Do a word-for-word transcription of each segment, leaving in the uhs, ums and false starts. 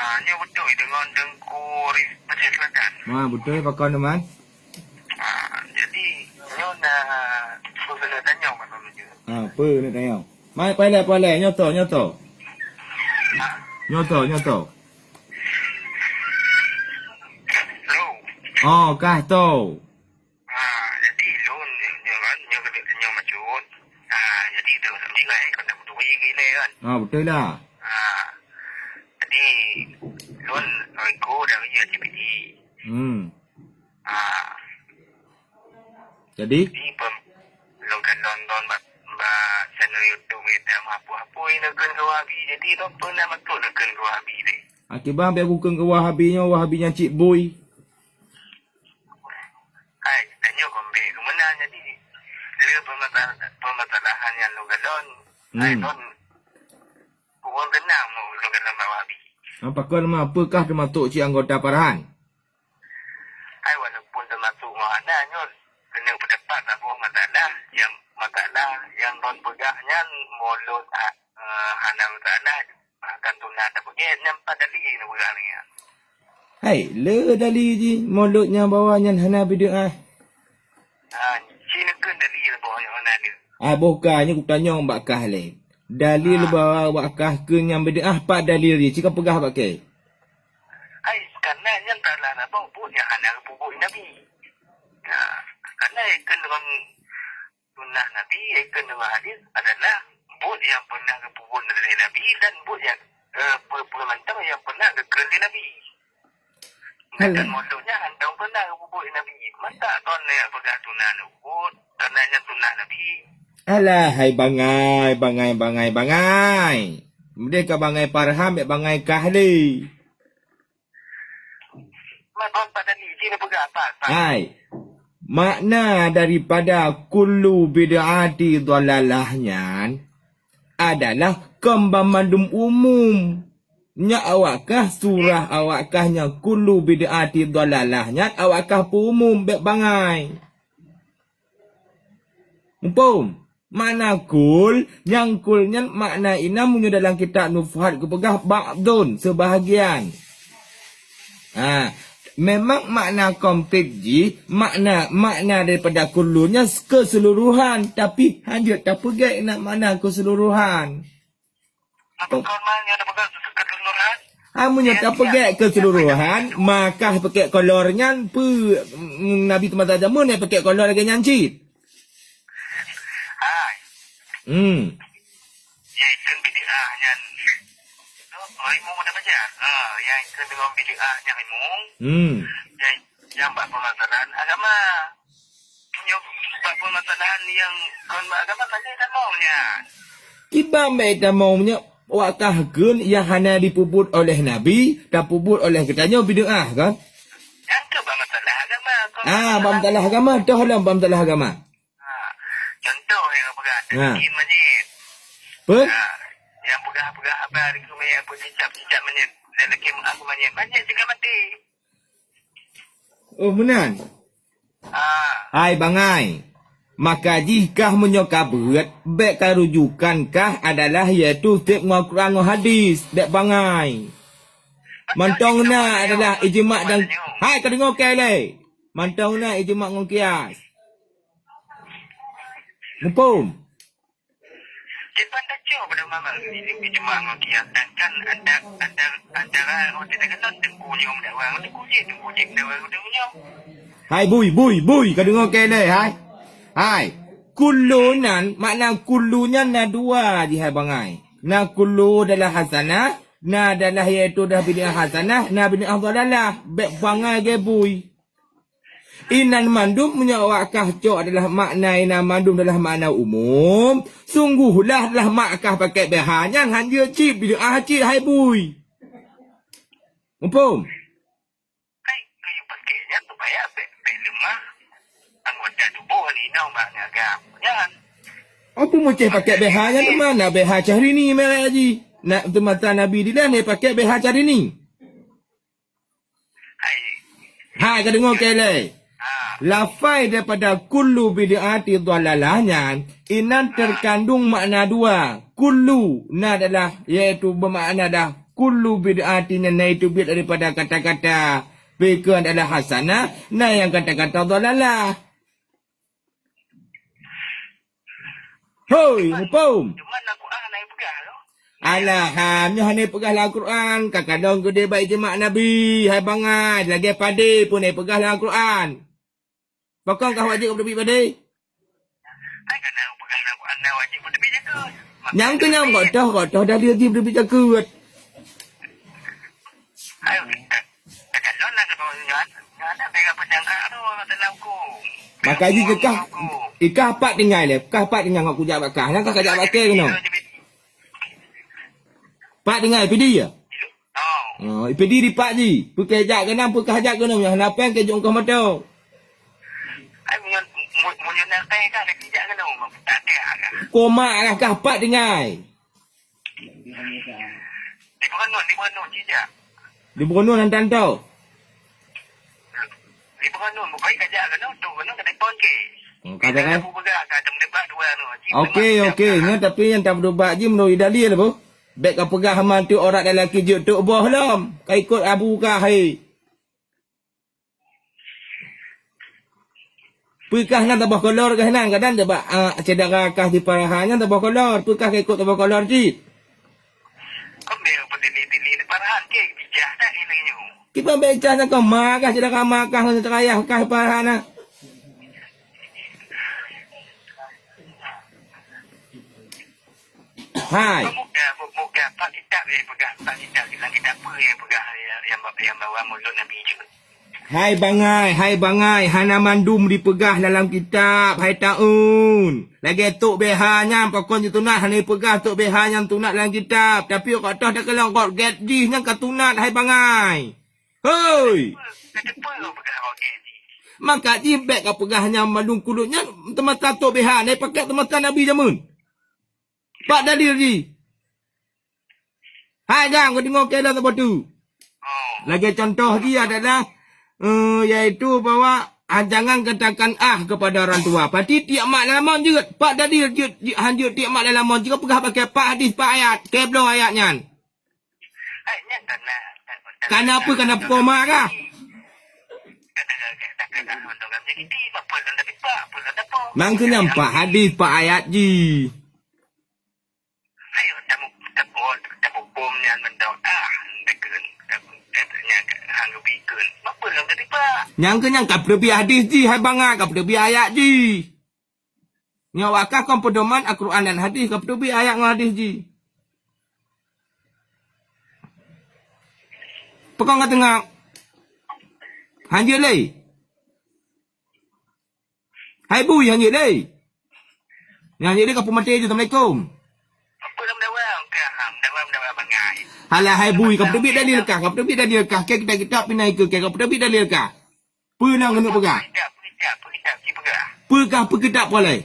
Ah, nyoe beutôi deungon Teungku Rizal Selatan. Ha, beutôi pakon teuma? Ah, jadi nyoe na peue keuneuk tanyong bak lôn nyoe. Ha, peue keuneuk tanyong? Mai, pailée, pailée, nyoe tô, nyoe tô. Ha? Nyoe tô, nyoe tô. Hello. Oh, kah tô. Ha, jadi lôn nyoe kan, nyoe keuneuk tanyong bacut. Ha, jadi lôn sendiri kan, kon tak beutôi lé kan. Ha, beutôi lah. Ha, jadi lôn Rico dari R T P I. Hmm. Ha. Jadi? Jadi pem-, lôn kan lôn, lôn bak, bak channel YouTube kita meuhapus-hapus neukheun keu Wahabi. Jadi lôn pernah masuk neukheun keu Wahabi deh. Akibat biar bukan keu Wahabi nyoe, Wahabi nyang cit bui. Hai, tanyoe gombek keumeunang jadi. Lé peumasal-, peumasalahan nyang lôn galon. Hai, hmm, lôn ureueng keunang mu lôn galon bak Wahabi. Ha, pakon ma, peue kah teumasok cit anggota Farhan? Hai, walaupun teumasok ngon hana nyoe, keuneuk peuteupat saboh masalah nyang, masalah nyang lôn peugah nyan mulod, ah, eh, hana masalah. Bahkan tunan tapeugét nyan pat dalil neupeugah lagée nyan. Hai, le dalil jih mulod nyang bahwa nyan hana bid'ah. Ha, ci neukheun dalil boh nyang hana ni. Ah, boh ka nyoe kutanyong bak kah lé. Dalil, ah, bahwa awak kah kheun nyang bid'ah pat dalil jih, ci kapeugah bak kèe. Hai, karena nyan salah saboh buet nyang hana geupeubuet Nabi. Ha, karena ikheun deungon sunnah Nabi, ikheun deungon hadis adalah buet nyang pernah geupeubuet lé Nabi dan buet nyang, eh, peue-peue mantong nyang pernah geukheun lé Nabi. Alah. Dan motong nyan hana pernah geupeubuet lé Nabi. Masa kon lé peugah sunnah Nabi, karena nyan sunnah Nabi. Alah, hai bangai, bangai, bangai, bangai. Meudeh ka bangai Farhan, bèk bangai kah lé. Hai, makna daripada kullu bid'ati dhalalah nyan adalah kon banmandum umum. Nyak awak kah surah awak kah nyang kullu bid'ati dhalalah nyan awak kah peuumum bèk bangai. Muphom? Makna kul, nyang kul nyan makna inan meunyoe dalam kitab Nufhat geupeugah ba'dun, sebahagian. Ha, memang makna konteuk jih, makna, makna daripada kullu nyan keseluruhan, tapi hanjeuet tapeugét na makna keseluruhan. Apa kau nanya ada pegang keseluruhan? Ah, meunyoe tapeugét keseluruhan, maka pakai kolor nyan peue, mm, Nabi teumata jameun nyang pakai kolor lagèe nyan cit? Hai. Hmm. Ya, itu bid'ah nyan. Oh, ilmu mana baca? Ah, yang itu dengan bid'ah nyan ilmu. Hmm. Yang, yang bak permasalahan agama. Nyoe bak permasalahan nyang kon bak agama saja tamong nyan. Kiban bèk tamong nyoe, awak kah kheun nyang hana jipeubuet oleh Nabi, tapeubuet oleh geutanyoe bid'ah kan? Nyan keuh bak masalah agama, kon bak Ah, bak masalah agama, toh lom bak masalah agama. Ha, contoh nyang peugah, ha, tadkin manyét. Peue? Ha, nyang peugah-peugah haba di keumeue, peue cicap-cicap manyét, dan lagi aku manyét, manyét juga mati. Oh, meunan. Ah. Hai bangai. Maka jih kah meunyoe ka beuet, bèk ka rujukan kah adalah yaitu sép ngon Quran ngon hadis, bèk bangai. Mantong na adalah ijma' dan, hai ka deungoe kèe lé. Mantong na ijma' ngon kias. Muphom? Kiban tacoe pada ulama ijma' ngon kias, sedangkan anta-, anta-, antara ureueng teuka ngon teungku nyoe meudawa ngon teungku jih, teungku jih meudawa ngon teungku nyoe. Hai bui, bui, bui, ka deungoe kèe lé, hai. Hai. Kullu nyan, makna kullu nyan na dua jih hai bangai. Na kullu adalah hasanah, na adalah yaitu dah bid'ah hasanah, na bid'ah dhalalah. Bèk bangai lagèe bui. Inan mandum meunyoe awak kah cok adalah makna inan mandum adalah makna umum, sungguhlah adalah mak kah pakai B H nyan hanjeuet cit bid'ah cit hai bui. Muphom? Hai, kayue pakai nyan supaya bèk, bèk leumah anggota tuboh inong bak agam nyan. Apa muceh pakai B H nyan teuma na B H Syahrini merek jih. Nak teumata Nabi dilèe pakai B H Syahrini. Hai. Hai, ka deungoe kèe lé. Ha. Lafai daripada kullu bid'ati dhalalah nyan, inan, ha, terkandung makna dua. Kullu na adalah, yaitu bermakna dah Kullu bid'atin, na itu bid'ah daripada kata-kata pikir adalah hasanah, na nyang kata-kata dhalalah. Hoi, muphom. Cuman Al-Quran hana peugah tu. Alah, ha, nyoe hana peugah lam Al-Quran, ka kadang geude bak ijma Nabi, hai bangai, lagèe padé pun hana peugah lam Al-Quran. Pakon kah wajéb beuteubiet padé? Hai, kadang peugah lam Al-Quran dah wajéb beuteubiet jakeuet. Nyang keuh nyang gok toh, gok toh dalil jih beuteubiet jakeuet. Hai, Maka jih kah, ikah pat tinggai lé, kah pat tinggai ngon kujak bak kah. Nyan kah kajak bak kèe keunoe? Pat tinggai, pidi ya? Oh, pidi di pat jih. Peu kajak keunoe, peu kajak keunoe, nyang hana péng keu jok kah moto. Koma lah kah pat tinggai. Di Bukon Nun, di Bukon Nun, hantan tau. Di Bukon Nun, bukai kajak keunoe, tu keunoe ka telepon ke. Hmm, kata kan? Aku peugah, ka teumeudebat dua anu. Okey, okey. Nyoe tapi nyang tapeudebat jih meunurot dalil apa? Bèk ka peugah mantu orang dalam kijeuet tok boh lom. Ka ikot abu kah hai. Peue kah nan taboh kolor kah nan? Kadang teuba, ah, syedara kah di Parahan nyan taboh kolor. Peue kah ka ikot taboh kolor cit? Kiban bèk cah nyan kah ma kah syedara ma kah ngon syedara yah kah di Parahan na? Hai. Muka, muka, pak kitab yang pegang, pak kitab, kitab, kitab apa yang pegang, yang, yang, yang bawa mulut Nabi Yusuf? Hai bangai, hai bangai, hana mandum dipeugah dalam kitab, hai taun. Lagèe tok B H nyan, pakon jitunat hana dipeugah tok B H nyan tunat dalam kitab. Tapi kok toh takalon kot gét jih nyan ka tunat, hai bangai. Hoi! Maka jih bèk ka peugah nyan mandum kulot nyan teumata tok B H, nyan pakai teumata Nabi jameun. Pak dalil jih. Hai gam, kau tengok keadaan saboh tu. Lagi contoh jih adalah, eh, yaitu bahwa, ah, jangan katakan ah kepada orang tua. Pati tiek mak lamon jeuet. Pak dalil jeuet, jeuet, han jeuet tiek mak lamon jeuet peugah pakai pak hadis, pak ayat. Keu bloe ayat nyan. Kana apa, kana pukul mak kah? Nang keu nyan pak hadis, pak ayat jih. Ayo, tamu, tamu, tamu bom nyan mantong. Ah, dekeun, dekeun, dekeun, nyan, hang geubikeun. Apa lom tadi, Pak? Nyang keu nyan ka peuteubiet hadis jih, hai bangai, ka peuteubiet ayat jih. Nyoe wakah kon peudoman Al-Quran dan hadis, ka peuteubiet ayat ngon hadis jih. Peukong ka teungap. Hanjeuet lé. Hai bui, hanjeuet lé. Nyang hanjeuet lé ka peumaté jih, assalamualaikum. Apa lam dawa? Ka, ha, dawa, dawa bangai. Halah, hai bui, ka peuteubiet dalil kah? Ka peuteubiet dalil kah? Kèe kitab-kitab pih na ikeue, kèe ka peuteubiet dalil kah? Peue nyang keuneuk peugah? Peue kitab, peue kitab, peue kitab, peue kitab, peue kitab peue lé?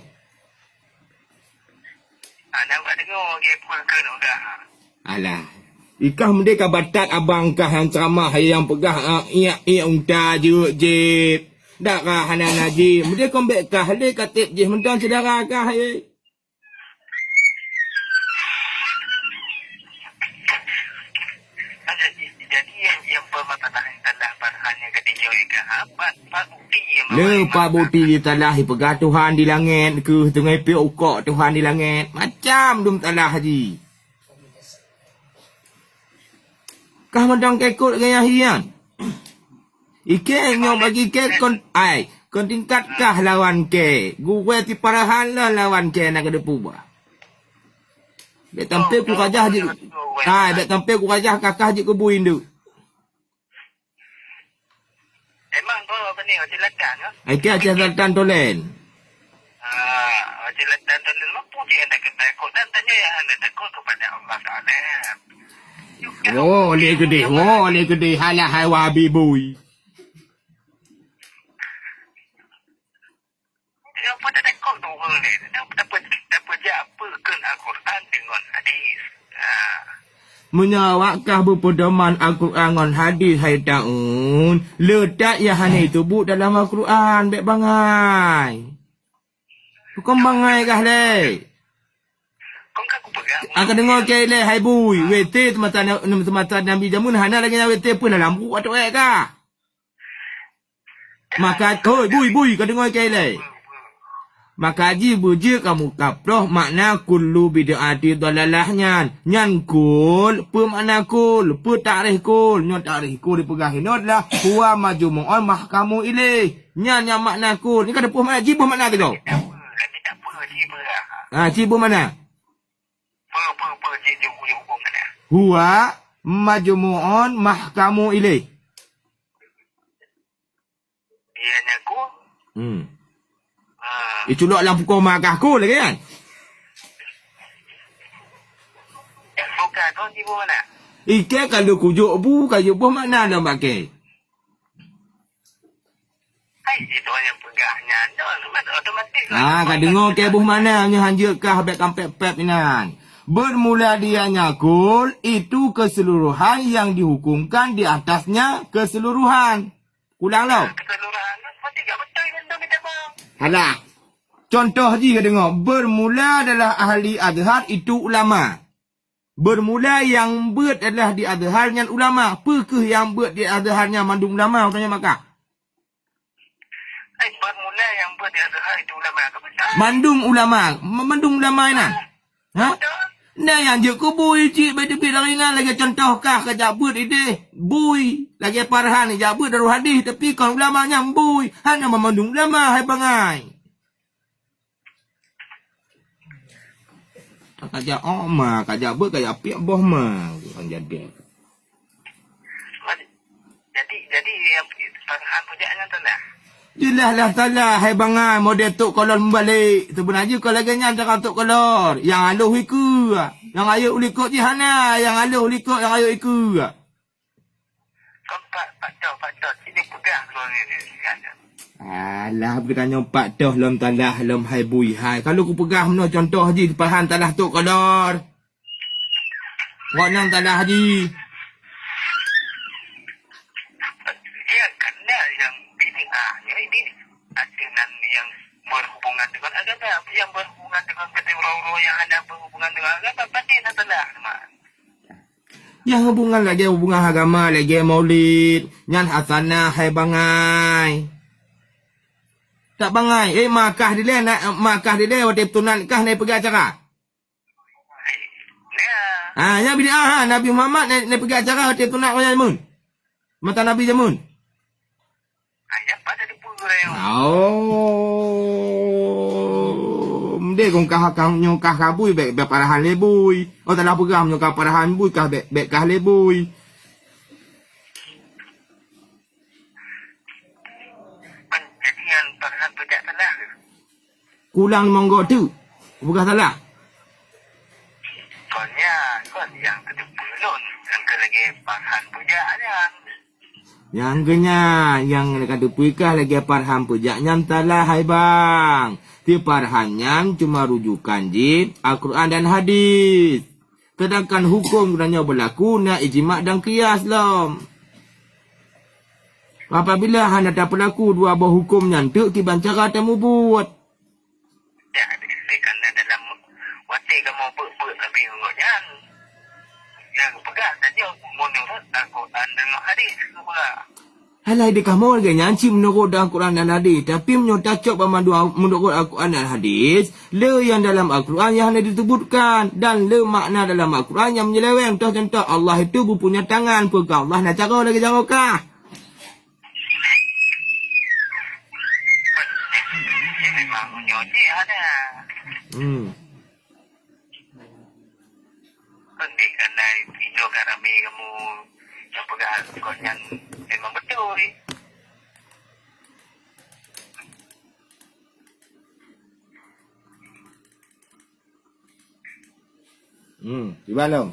Alah. Ikah meudeh ka batat abang kah nyang ceramah, hai nyang peugah, ah, iyak, iyak unta jeuet jép. Darah hana najih. Meudeh kon bèk kah lé ka tiep jih mantong syedara kah, hai. Jadi, jadi yang, yang permasalahan tanah Farhan yang kata nyoe kah, pat, pat bukti yang Le, pat bukti jitalah, ipeugah Tuhan di langét, keuh teungoh ipiôh ukok Tuhan di langét. Macam dum talah jih. Kah mantong kèe kot gaya hian. Ikèe nyoe bagi kèe kon, ai, kon tingkat kah lawan kèe. Gurèe tiparahan lah lawan kèe na keudeupu bah. Bèk tampé ku kajah jih. Ai, bèk tampé ku kajah kakah jih keu bui ndeuk. Emang tu apa ni, Aceh Selatan ke? Ai, ke Aceh Selatan tu lain. Ah, Aceh Selatan tu lain. Mampu cik anda kena takut dan tanya yang anda takut kepada Allah Taala. Oh, lé geudeh. Oh, lé geudeh. Halah hai Wahabi bui. Nyang peuet takot tu ureueng ni. Nyang peuet, peuet jak peukheun Al-Quran deungon hadis. Ha. Meunyoe awak kah beupeudoman Al-Quran ngon hadis hai taun, le that nyang hana teubuet dalam Al-Quran, bèk bangai. Bukon bangai kah lé? Kon ka kupeugah. Ka deungoe keu ilèe hai bui, W T seumasa na-, seumasa Nabi jameun hana lagèe nyan W T pun dalam buku atau ayat ka. Maka, hoi, bui, bui, ka deungoe keu ilèe. Maka jih beujeuet kamoe kaproh makna kullu bid'ati dhalalah nyan. Nyan kul, peue makna kul? Peue takrif kul? Nyoe takrif kul dipeugah inoe adalah huwa majmu'un mahkamu ilaih. Nyan nyang makna kul. Nyoe ka teupeue makna, jiboh makna keudroe. Ha, jiboh makna. Huwa majmu'un mahkamu ilaih. Iya nyan kul. Hmm. Ha. Iculok lam pukoe ma kah kul lagèe nyan. Bukan, kon jiboh makna. Ikèe ka lheueh kujok bu, ka jiboh makna lom bak kèe. Hai, itu nyang peugah nyan, otomatis lah. Ah, ka deungoe kèe boh makna nyoe han jeuet kah bèk kampèk-pèk inan. Bermula dia nyan kul, itu keseluruhan yang dihukumkan di atasnya keseluruhan. Ulang lom. Keseluruhan tu berarti tak betul kan tu kita bang. Halah. Contoh jih ka deungoe, bermula adalah ahli Azhar itu ulama. Bermula nyang beuet adalah di Azhar nyan ulama. Peu kheueh nyang beuet di Azhar nyan mandum ulama, utamanya Makkah? Eh, bermula nyang beuet di Azhar itu ulama ke betul? Mandum ulama, ma-, mandum ulama inan. Ha? Betul. Nah, nyang jeuet keu bui cit, bèk teubiet dari inan lagèe contoh kah ka jak beuet idéh bui, lagèe Farhan jak beuet daru hadis, tapi kon ulama nyang bui. Hana mandum ulama, hai bangai. Ka jak ôk ma, ka jak beuet, ka jak piep boh ma, ureueng jadéh. Jadi, jadi, nyang Farhan peujak nyan salah. Jeulaih lah salah, hai bangai, model Tok Kolor meubalek. Seubeuna jih kon lagèe nyan cara Tok Kolor. Nyang aloh ikeue. Nyang rayeuk u likot jih hana, nyang aloh u likot, nyang rayeuk ikeue. Kon Pak, Pak Toh, Pak Toh, sini peugah lôn ni, ni, ni, ni. Alah, geutanyoe Pak Toh lom salah, lom hai bui hai. Kalau kupeugah meunoe contoh jih, Farhan salah Tok Kolor. Gobnyan salah jih. Dia kan dah yang bid'ah, ya, ini ada nan yang berhubungan dengan agama, yang berhubungan dengan kata orang-orang yang ada berhubungan dengan agama, pasti dah salah, teman. Nyang hubungan lagèe hubungan agama, lagèe maulid, nyan hasanah hai bangai. Tak bangai, eh, ma kah dilèe, na, ma kah dilèe watèe sunat kah na peugah acara? Ya. Ha, nyan bid'ah, ha, Nabi Muhammad na, na peugah acara watèe sunat awak nyan mun. Masa Nabi jameun. Ayah pada debu raya. Oh, mdeh kong kah, kah nyoe kah kabui bèk, bèk parahan lé bui. Oh, salah peugah nyoe kah parahan bui kah bèk, bèk kah lé bui. Jadi nyang parahan peujak salah. Kulang monggo tu. Peugah salah. Kon nyan, kon nyang keuteupeue lôn, nyang keu lagèe parahan peujak nyan. Nyang geuh nyan, nyang ka teupeue kah lagèe parahan peujak nyan salah hai bang. Ti parahan nyan cuma rujukan jih Al-Quran dan hadis. Sedangkan huköm geutanyoe beulaku na ijma' dan qiyas lom. Apabila hana tapeulaku dua boh huköm nyan teuk kiban cara tamubuet. Ya, dikatakan dalam watèe kamoe beuet-beuet Nabi ngon nyan. Nyang peugah saja menurut Al-Quran dan hadis, peugah. Alah, di kamoe lagèe nyan cit menurut Al-Quran dan hadis. Tapi meunyoe tacok banmandum menurut Al-Quran dan hadis, le nyang dalam Al-Quran nyang hana disebutkan, dan le makna dalam Al-Quran nyang menyeleweng. Contoh-contoh, Allah itu geupunya tangan, peugah Allah na cara lagèe jaroe kah. Hmm. Kon deh kana inoe ka ramé kamoe nyang peugah kon nyan memang beutôi. Hmm, kiban lom.